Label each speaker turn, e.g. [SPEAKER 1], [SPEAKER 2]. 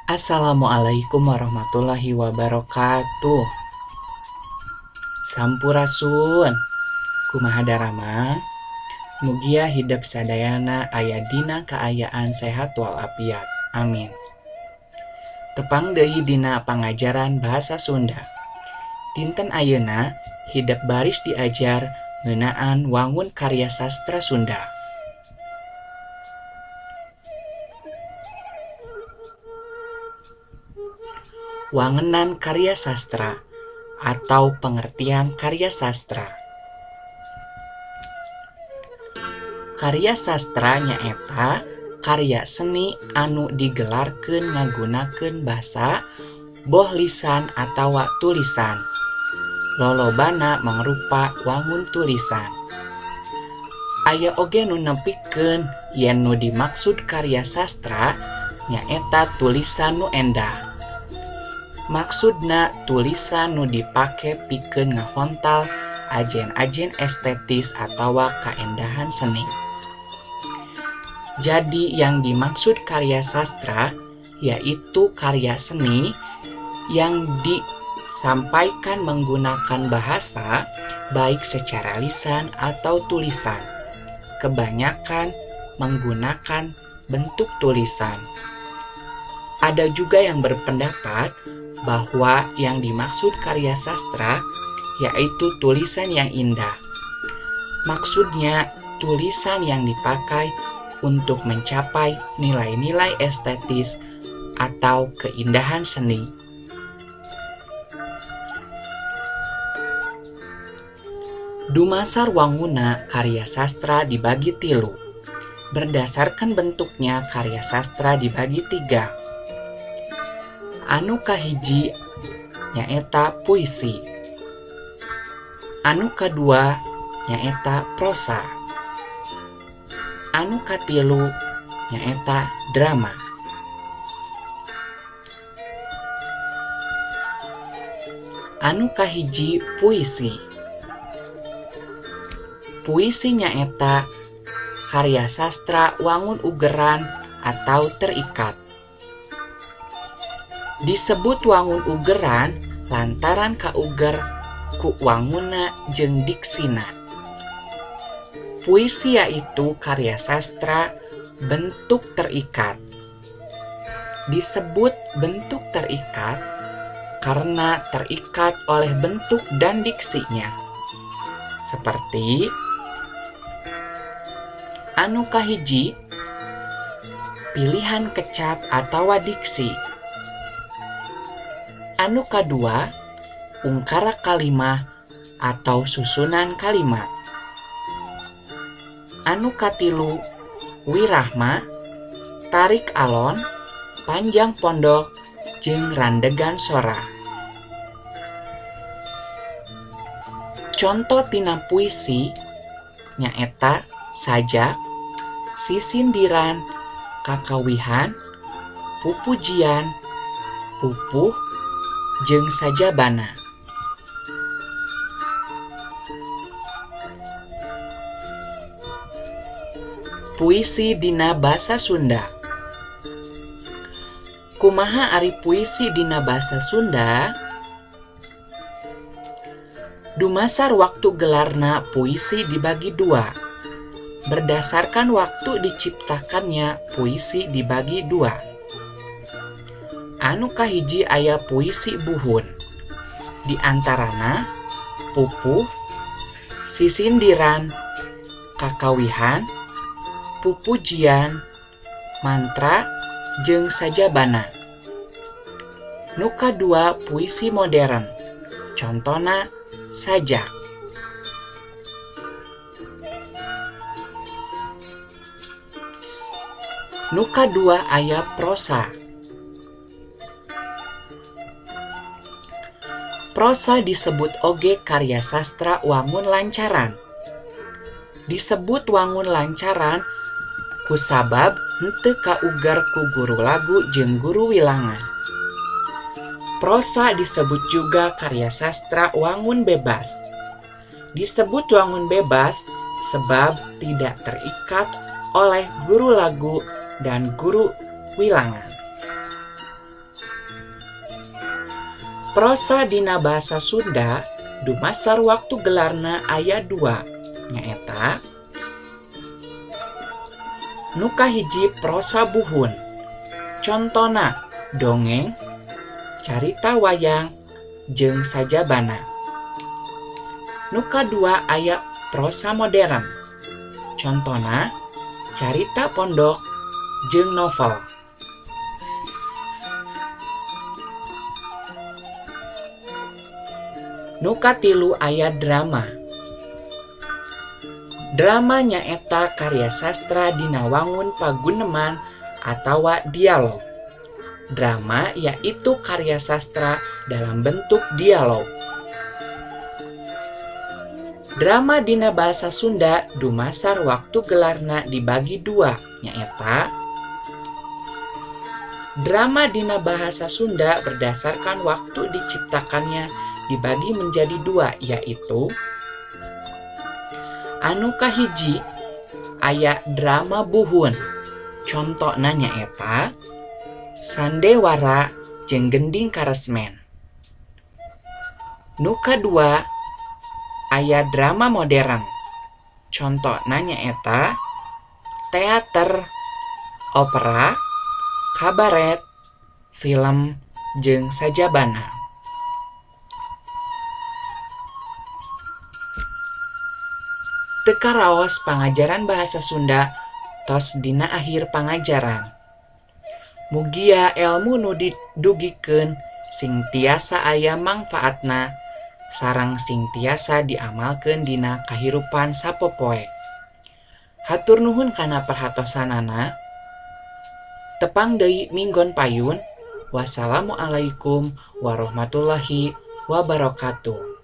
[SPEAKER 1] Assalamualaikum warahmatullahi wabarakatuh. Sampurasun. Kumaha daramang? Mugia hidep sadayana aya dina kaayaan sehat walafiat. Amin. Tepang deui dina pangajaran bahasa Sunda. Dinten ayeuna hidep baris diajar ngeunaan wangun karya sastra Sunda. Wangenan karya sastra atau pengertian karya sastra. Karya sastra nyaeta karya seni anu digelarkeun ngagunakeun basa boh lisan atawa tulisan. Lolobana mangrupa wangun tulisan. Aya oge nu nepikeun yen nu dimaksud karya sastra nyaeta tulisan nu endah. Maksudna tulisan nu dipake pikeun ngahontal ajen-ajen estetis atawa kaendahan seni. Jadi yang dimaksud karya sastra yaitu karya seni yang disampaikan menggunakan bahasa baik secara lisan atau tulisan. Kebanyakan menggunakan bentuk tulisan. Ada juga yang berpendapat bahwa yang dimaksud karya sastra yaitu tulisan yang indah. Maksudnya tulisan yang dipakai untuk mencapai nilai-nilai estetis atau keindahan seni. Dumasar wanguna karya sastra dibagi tilu. Berdasarkan bentuknya karya sastra dibagi tiga. Anu kahiji nyaeta puisi. Anu kadua nyaeta prosa. Anu katilu nyaeta drama. Anu kahiji puisi. Puisi nyaeta karya sastra wangun ugeran atau terikat. Disebut wangun ugeran lantaran kauger ku wanguna jeung diksina. Puisi yaitu karya sastra bentuk terikat. Disebut bentuk terikat karena terikat oleh bentuk dan diksinya. Seperti anu kahiji, pilihan kecap atawa diksi. Anu kadua, ungkara kalimah atau susunan kalimat. Anu katilu, wirahma, tarik alon, panjang pondok, jeung randegan sora. Conto tina puisi nyaeta sajak, sisindiran, kakawihan, pupujian, pupuh, jeung sajabana. Puisi dina basa Sunda. Kumaha ari puisi dina basa Sunda? Dumasar waktu gelarna puisi dibagi dua. Berdasarkan waktu diciptakannya puisi dibagi dua. Anu kahiji aya puisi buhun. Di antarana pupuh, sisindiran, kakawihan, pupujian, mantra, jeung sajabana. Nu kadua puisi modern. Contona sajak. Nu kadua aya prosa. Prosa disebut oge karya sastra wangun lancaran. Disebut wangun lancaran kusabab henteu kauger ku guru lagu jeung guru wilangan. Prosa disebut juga karya sastra wangun bebas. Disebut wangun bebas sebab tidak terikat oleh guru lagu dan guru wilangan. Prosa dina basa Sunda dumasar waktu gelarna aya dua, nyaeta nu kahiji prosa buhun, contona dongeng, carita wayang, jeung sajabana. Nu kadua aya prosa modern, contona carita pondok jeung novel. Nu katilu aya drama. Drama nyaeta karya sastra dina wangun paguneman atawa dialog. Drama yaitu karya sastra dalam bentuk dialog. Drama dina bahasa Sunda dumasar waktu gelarna dibagi dua, nyaeta drama dina bahasa Sunda berdasarkan waktu diciptakannya dibagi menjadi dua, yaitu anu kahiji aya drama buhun, contona nyaeta Sandewara jeung Gending Karesmen. Nu kadua aya drama modern, contona nyaeta teater, opera, kabaret, film, jeung sajabana. Teu karaos pangajaran bahasa Sunda tos dina akhir pangajaran. Mugia elmu nu didugikeun sing tiasa aya mangfaatna sareng sing tiasa diamalkeun dina kahirupan sapopoe. Hatur nuhun kana perhatosanana. Tepang deui minggon payun. Wassalamualaikum warahmatullahi wabarakatuh.